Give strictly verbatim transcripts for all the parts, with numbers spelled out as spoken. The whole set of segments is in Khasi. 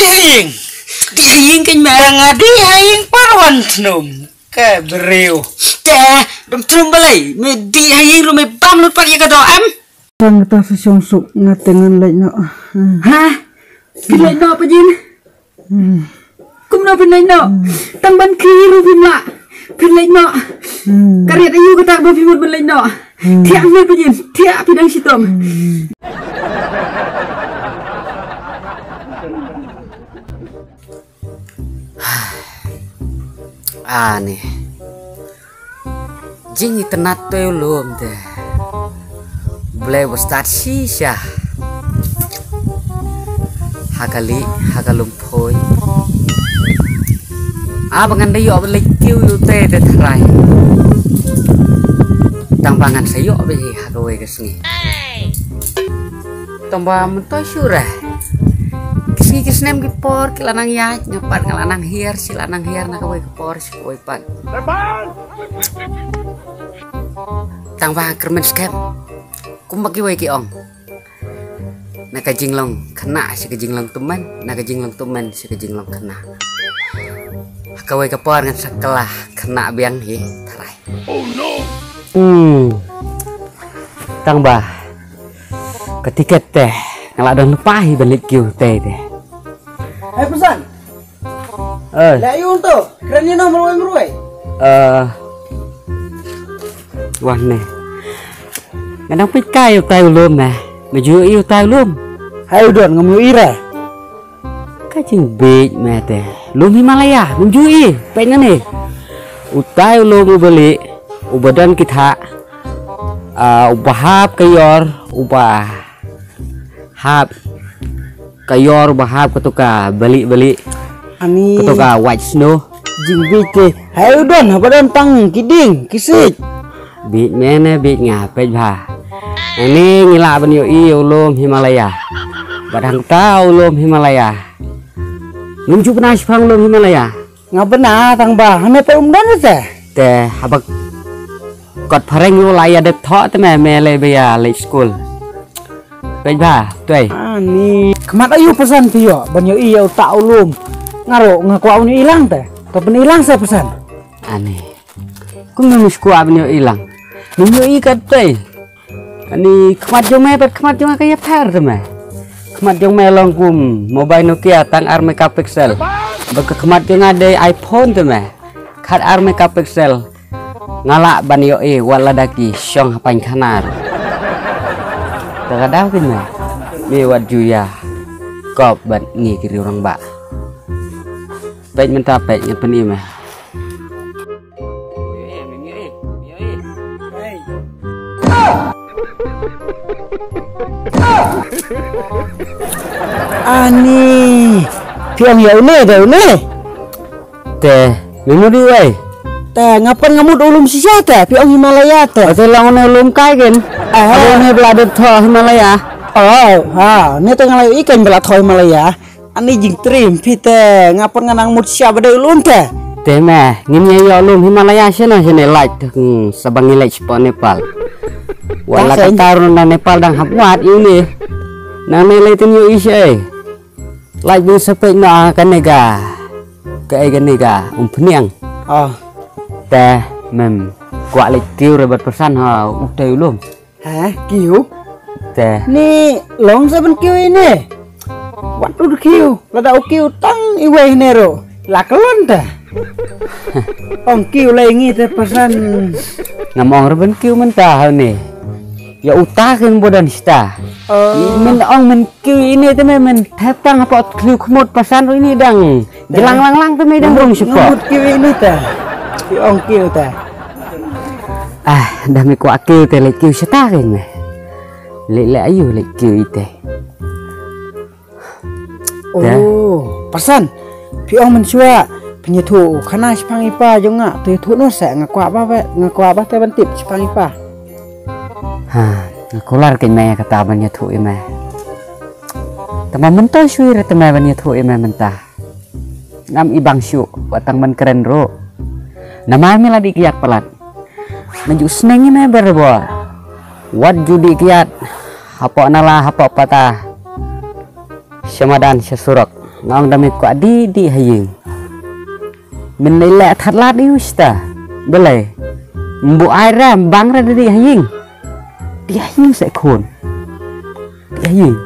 Ïing. Dih ha ïing kein me. Nga dih ha ïing pat wan thnum. Ka briew. Te, dum thnum balei. Me dih ha ïing ruh me bam lut pat ïa ka doh em. Tang ta sa shong suk nga te ngan leit noh. Ha? Phi leit noh Pajin? Kumno phi leit noh? Tang ban khie ruh phim lah. Phi leit noh. Ka riat aïu kata ba phi mut ban leit noh? Thiah me Pajin, thiah phi dang shitom. Ani. Jingitynnat te u lum te. Blei ba stad shisha. Ha ka lieh, ha ka lum poi. A ba ngan da ïoh ba leit kiew ïa u te te tharai. Tang ba ngan sa ïoh ba hi ha kawei ka sngi. Tang ba mynta shu re. Ki sngi ki snem ki por ki la nang ïaid, nga pat nga la nang hiar, shi la nang hiar na kawei ka por, shi kawei pat. Tang ba kyrmen skhem. Kumba kiwei ki ong. Na ka jinglong khynnah sha ka jinglong tymmen, na ka jinglong tymmen sha ka jinglong khynnah. Ha kawei ka por ngan sa kylla khynnah biang hi tharai. Hmm. Tang ba ka tiket te nga la don lypa hi ban leit kiew te te. Hei Pasan. Eh. Leh aïu to? Kren ïa no marwei marwei. Eh. Wah ne. Nga dang peit kai utai u lum ne. Me ju ïohi utai u lum. Hai u don ngam ïohi re. Ka jingbieit me te. Lum Himalaya, ngam ju ïohi. Peit nga ne. Utai u lum uba lieh, uba don ki thah. Ah, uba hap ka ïor, uba hap ka ïor ba hap kato ka bali bali. Ani. Kato ka white snow. Jingbieit te. Hai u don, haba don tang ki dieng ki siej. Bieit me ne bieit nga peit bha. Ani ngi lah ban ïohi ïa u lum Himalaya. Bad hangta u lum Himalaya. Ngim ju bna shaphang u lum Himalaya. Nga bna tang ba hane pa um don te. Te haba kot phareng ïa u la ïa dep thoh te me me lei ba ïa leit skul. Peit bha, tuai. Ani. Khmat aïu Pasan phi ïoh ban ïohi ïa uta u lum. Nga ruh nga kwah ban ïohi lang te. To ban ïohi lang sa Pasan. Ani. Kumno ngi kwah ban ïohi lang. Ngi ïohi kat tuai. Ani khmat jong me bad khmat jong nga ka ïapher te me. Khmat jong me long kum mobile Nokia tang ar megapixel. Bad ka khmat jong nga dei iPhone te me. Khat ar megapixel. Nga lah ban ïohi wat lada ki shong ha paikhana ruh. Te ka daw kin me. Me wat ju ïa kop bad ngi ki riew rangbah. Peit mynta peit ngan pyni me. Ani, phi ong ïa une da une. Te, me mut ïa uei? Te, nga pat nga mut u lum shisha te, phi ong Himalaya te. Te long une u lum kai kin. Ah. Ado une ba la dep thoh Himalaya. Oh, ha, ne te nga la ïohi kan ba la thoh Himalaya. Ani jingtriem phi te, nga pat nga nang mut shisha ba dei u lum te. Te me, ngin ïa ïoh lum Himalaya shano shane lait, hmm, sa ba ngi leit shapoh Nepal. Wat la katta ruh na Nepal dang hap wad ïa une. Nangne leit te ngi ïohi shaei. Lait bun sa peit noh kane ka. Kaei kane ka umphniang. Ah. Te mem kwah leit kiew re bad Pasan ha utai u lum. Ha, kiew? Te. Ni long sa ban kiew ine. Wat u kiew, lada u kiew tang iwei ne ruh. La ka lon te. Ong kiew la ngi te Pasan. Ngam ong re ban kiew mynta ha une. Ïa uta kin bodan sita. Oh. Men ong men kiew ine te me men thep tang hapoh thliew khmut Pasan ruh ine dang. Jlang lang lang te me dang rung shapoh. Mut kiew ine te. Ki ong kiew te. Ah, da me kwah kiew te leit kiew shata kein me. Leit leit aïu leit kiew ite. Te? Oh, Pasan. Phi ong mynshuwa phin ïathuh khana shaphang i pa jong nga, to ïathuh noh seh, nga kwah ba, ba, nga kwah ba te ban tip shaphang i pa. Ha, nga kular kein me ïa kata ban ïathuh ïa me. Tangba mynta shuh re te me ban ïathuh ïa me mynta. Ngam i bang shuh, wat tang ban kren ruh. Namar me la dih kiad palat. Nga ju sneng ïa me barabor. Wat ju dih kiad. Hapoh nala, hapoh pata. Sha madan, sha surok. Nga ong da me kwah dih dih ha ïing. Men lei leh that lad ïu shta. Balei? Mbu ai ra, mbang ra dih ha ïing. Dih ha ïing se khun. Dih ha ïing.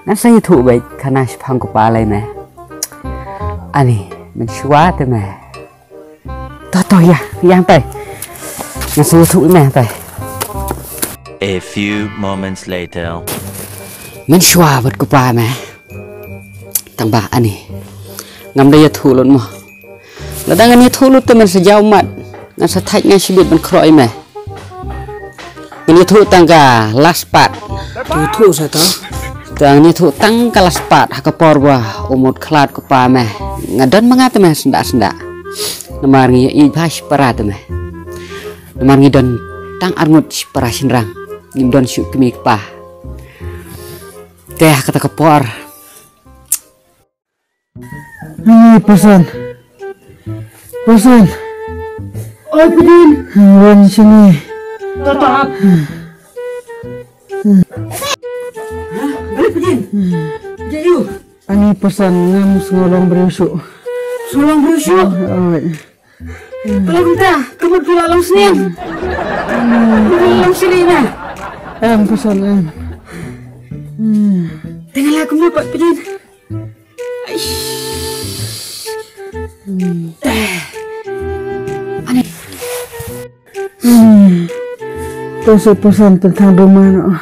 Ngan sa ïathuh beit khana shaphang kpa lei me. Ani, men shuwa te me. To to ïa, ïa tai. Ngan sa ïathuh me tai. A few moments later. Men shuwa bad kpa me. Tang ba ani. Ngam da ïathuh lut mo. Lada ngan ïathuh lut te men sa jaw mat. Ngan sa thait ngan shibit ban khroh ïa me. Ngan ïathuh tang ka last part. Ïathuh sa to. Tang ïathuh tang ka last part ha ka por ba u mut khlad kpa me. Nga don ma nga te me snda snda. Namar ngi ïa ïeit bha shipara te me. Namar ngi don tang arngut shipara shynrang. Ngim don shuh kmie kpa. Te ha kata ka por. Ani Pasan. Pasan. Oi, Pidin. Wan sini. Tatap. Hah? Balik, Pidin. Jayu. Ani Pasan ngam sngewlong briew shuh. Sngewlong briew shuh. Oi. Pelong ta, kemut pula long sniang. Pula long sili na. Em, Pasan em. Tengah lah kemut pat, Pidin. Aish. Ani. Hmm. To shu Pasan tang duma noh.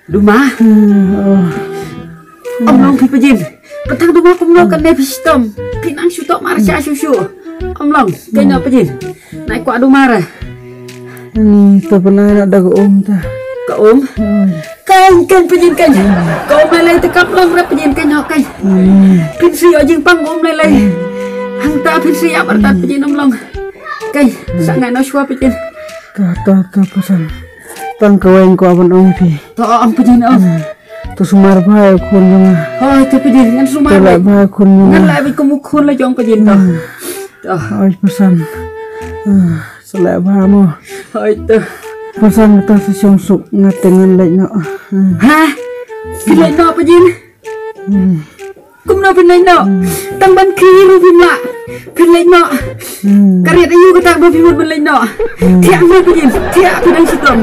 Duma? Hmm, oh. Ym long phi Pajin. Tang duma kumno kane phi shitom. Phi nang shu tok mar sha shu shu. Ym long. Kane Pajin. Nai kwah duma re. Ani to pynai noh da ka um ta. Ka um? Oh. Kan, kan Pajin kan. Ka um lei lei te kam long re Pajin kan ho kan. Hmm. Phin shu ïoh jingpang um lei lei. Hmm. Hangta phin shu ïap artat Pajin ym long. Kan, sa ngai noh shuwa Pajin. To, to, to, Pasan. Tang kawei nga kwah ban ong phi. To, ong Pajin ong. Hmm. To sumar bha ïa u khun jong nga. Hoi, to Pajin, ngan sumar. To leh bha ïa u khun jong nga. Ngan leh bha kum u khun la jong Pajin to. Hmm. To. Hoi, Pasan. Hmm. Sa leh bha mo. Hoi, to. Pasan, kata sa shong suk, nga te ngan leit noh. Hmm. Ha? Phi leit noh Pajin? Hmm. Kumno phin leit noh? Hmm. Tang ban khie ruh phim lah. Phin leit noh. Hmm. Ka riat aïu kata ba phi mut ban leit noh? Hmm. Thiah mo Pajin, thiah phi dang shitom.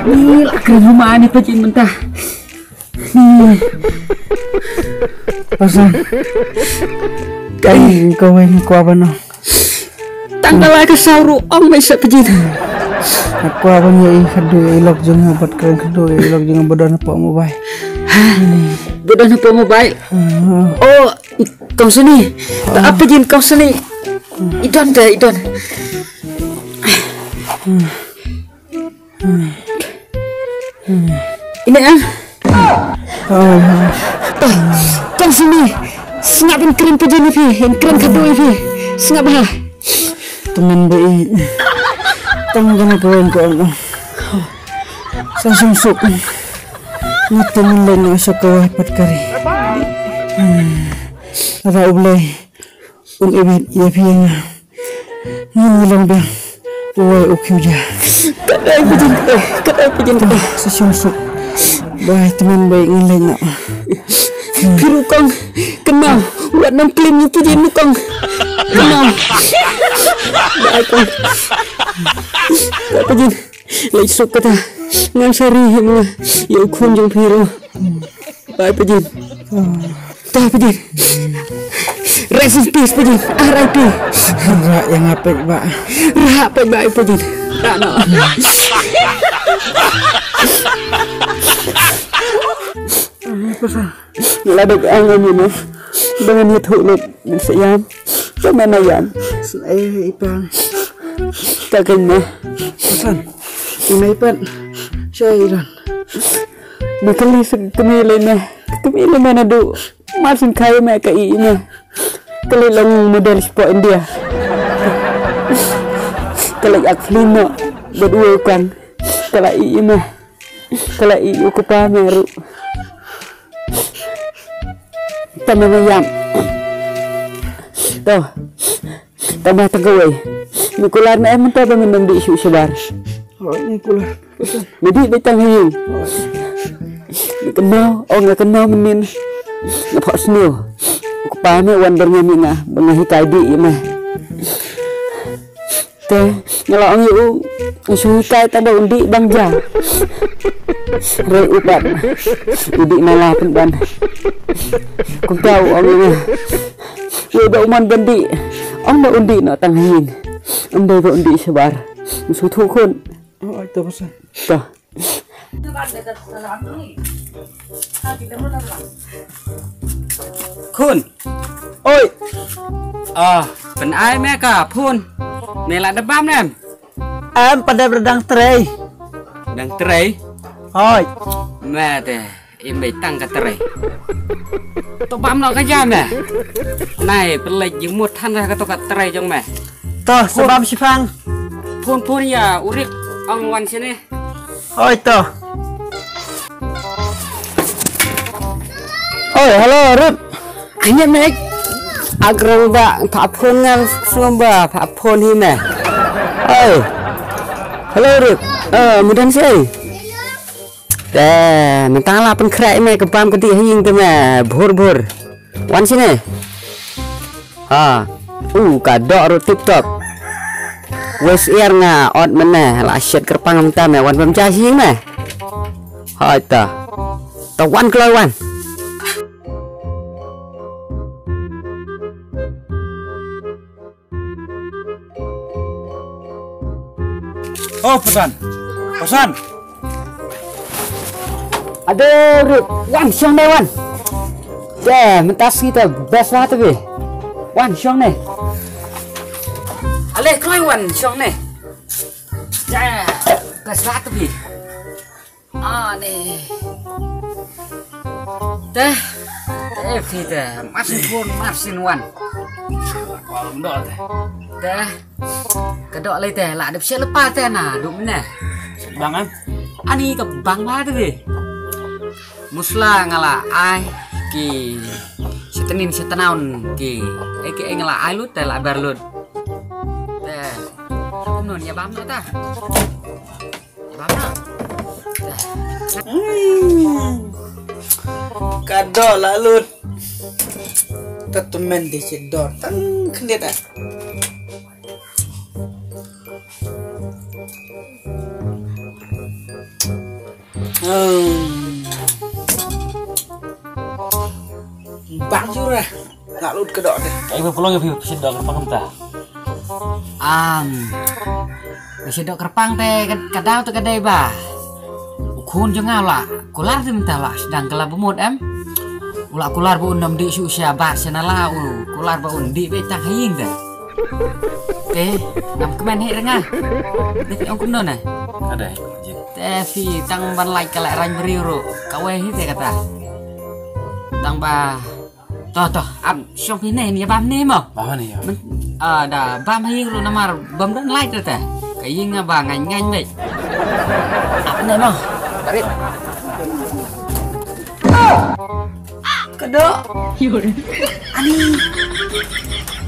Ni la kren rumah ni Pajin mynta. Ni. Pasan. Kai kawei nga kwah ban ong. Tang ka la ka saw ruh ong mai sa Pajin. Nga kwah ban ïohi khadduh ïa i lok jong nga bad kren khadduh ïa i lok jong nga ba don hapoh mobile. Ba don hapoh mobile? Hmm. Oh, kong sani. Ta ap Pajin kong sani. I don te, i don. Ine ah. Kong sani. Sngap in kren Pajin ïa phi, in kren khadduh ïa phi. Sngap ha. Tymmen ba i. Tang kane ka weng ko ang. Sa sum suk. Nga tymmen ba nga sa kawai pat kari. Hmm. Ra U Blei. Un ibit ïa phi nga. Ngi long biang. Uwei u khiu ja. Kadai Pajin, kadai Pajin. Sa shong suk. Bai tymmen bai ngan leit noh. Phi ruh kong. Kynmaw. Wat nang klim ïa Pajin ruh kong. Kynmaw. Bai kong. Bai Pajin. Leit suk kata. Ngan sa ri hi ma nga. Ïa u khun jong phi ruh. Bye Pajin. To Pajin. Rest in peace Pajin. R I P. Rah ïa nga peit ba. Rah peit ba Pajin. Rah noh. Nga la dep ong ïa me ba ngan ïathuh lut. Ngan sa ïam. Sa me na ïam. Sa eh i pang. Ka kane. Pasan. I mei pat. Sa i ran. Me kali sa kmie lei me. Kmie lei me naduh mar syn khai me ka i me. Kali long model shapoh India. Kali ak film noh. Bad uwei u kong. Kala i me. Kala i u kpa me ruh. Tang ba me ïam. To. Tang ba tang kawei. Me kular me em mynta ba me nym dih shuh shabar. Hooid, me kular. Me dih beit tang ha ïing. Me kynmaw, ong nga kynmaw mynnin. Nga phohsniew. U kpa Ba me wan bor ngam ïa nga ba nga hikai dih ïa me. Te nga la ong ïa u, nga shu hikai tang ba un dih bang ja. Re u pat u dih na la pynban. Kumta u ong ïa nga, ïa u da u mon ban dih, ong ba un dih noh tang ha ïing. Ym dei ba un dih shabar. Nga shu thuh khun. Oh, to basa. To. Khun. Oi. Ah, pynai me ka phone. Me la da bam ne em? Em, pat dep dang trei. Dang trei? Hoi. Me te, im bei tang ka trei. To bam noh ka ja me. Nai, pynleit jingmut than ka to ka trei jong me. To, sa bam shipang. Phone, phone ïa u Rip, ong wan shane. Oi to. Oi, hello Rip. Anya me. Agrang ba, pha phone ngan sum ba, pha phone hi me. Oi. Hello Rip. Eh, mudan shi. Te, mynta la pynkhreh me ka bam ka dih ha ïing te me, bhur bhur. Wan shane. Ha. U ka doh ruh tip top. Wes er nga ot mene la shet kyrpang mynta me wan bam ja shi me. Hai ta. Ta wan kloi wan. Oh, pasan. Pasan. Ade, Rip, wan shong ne wan. Te, mynta shi te best lah te bi. Wan shong ne. Ale, kloi wan shong ne. Te, best lah te bi. Ah, ne. Te, te, phi te, masin phone, masin wan. Te, ka doh lei te, la dep shet lepa te na, dup ne. Bang an? Ani ka bang ba te bi. Musla nga la ai ki, shetnin shetnaun ki, eh ki eh nga la ai lut te la ber lut. Te, nun ya bam ta. Hmm. Ka doh la lut. Ta tumen de che dor. Tang khyndiat ah. Hmm. Bang jur eh. Nga lut ka doh de. Ai ba pulong ya phi phi doh ka pang ta. Am. Ka shu doh kyrpang te ka, ka daw te ka dei ba. U khun jong nga la kular te mynta la sdang ka la bamut em. U la kular ba un nym dih shu sha bar sha nala u kular ba un dih beit tang ha ïing te. Te ngam kmen hi rnga. Te phi ong kumno ne? Ka dei jin. Te phi tang ban lait ka leh rang briew ruh. Kawei hi te kata. Tang ba To, to, ap shong phi ne, ne bam ne mo. Bam ne ya. Men, ah, da bam ha ïing ruh namar bam don light te. Ka ïing ba ngain ngain beit. Ap ne mo. Barit. Ka doh. Ani.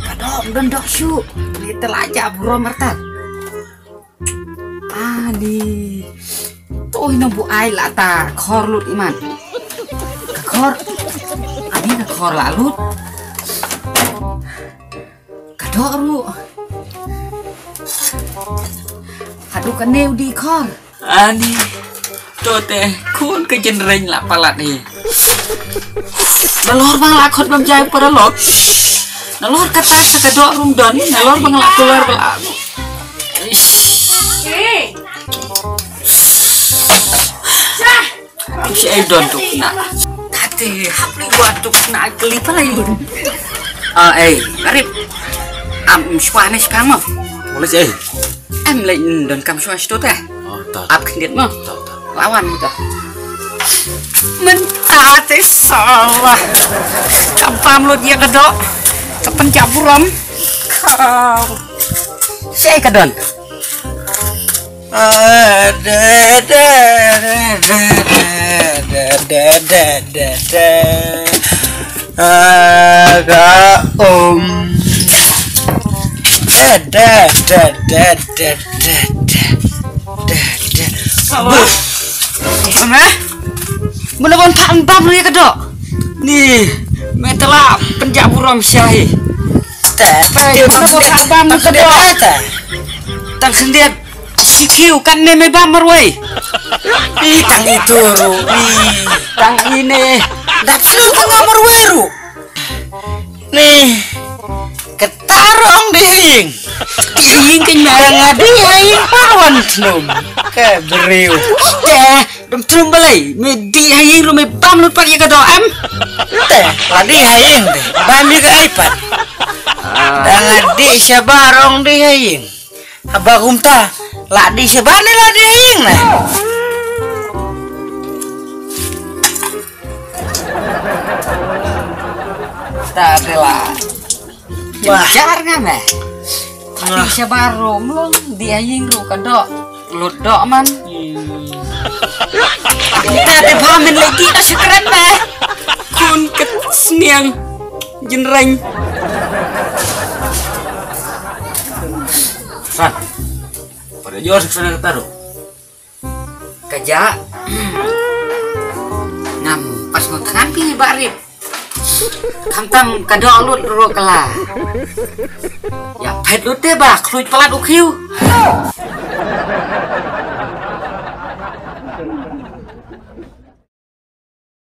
Ka doh, don doh shu. Ni te la ja burom artat. Ani. To ino bu ai la ta khor lut iman. Ka khor. Ani ka khor la lut. Ka doh ruh. Haduh kane u dih khor. Ani. To te khun ka jynreng la palat hi. Nalor ba nga la khot bam jai paralok. Nalor kata sa ka doh ruh ym don. Nalor ba nga la kular ba la. Ish. Ish, ai don duk na. Kate hap li wa duk na kali pa lai. Ah, eh, Arif. Am shwa ne shpang mo. Boleh sih. Em leh don kam shwa shto te. Oh, tak. Ap khyndiat mo. Tak, tak. Lawan kita. Mynta te salah. Ka bam lut ïa ka doh. Ka pynjah burom. Ka. Sha ka don. Ka um. Salah. Mama. Mula ban pam pam ri ka doh. Ni. Me tela penjak burom syahi. Te, te, te, te, te, te, te, te, tang khyndiat. Shi khiew kan ne me bam marwei. Ih, tang itu ruh. Ih, tang ine. Dap snu tang marwei ruh. Ni. Kata rong dih ha ïing. Dih ha ïing kan me. Nga dih ha ïing pat wan tnum. Ka briew. Te, dum tnum balei. Me dih ha ïing ruh me bam lut pat ïa ka doh em. Te, la dih ha ïing te. Bam ïa ka ai pat. Da nga dih shabar ong dih ha ïing. Haba kumta, la dih shabar ne la dih ha ïing ne. Ta de la. Wah. Jar nga me. Dih shabar rum long, dih ha ïing ruh ka doh. Lut doh man. Ta de pha men lagi ta shukran me. Kun ket sniang. Jinreng. San. Pada jor suk sana kata tu. Kaja. Ngam pas ngut tangan pi ba rip. Kam tam ka doh lut ro kala. Ya phet lut te ba khluit palat u khiu.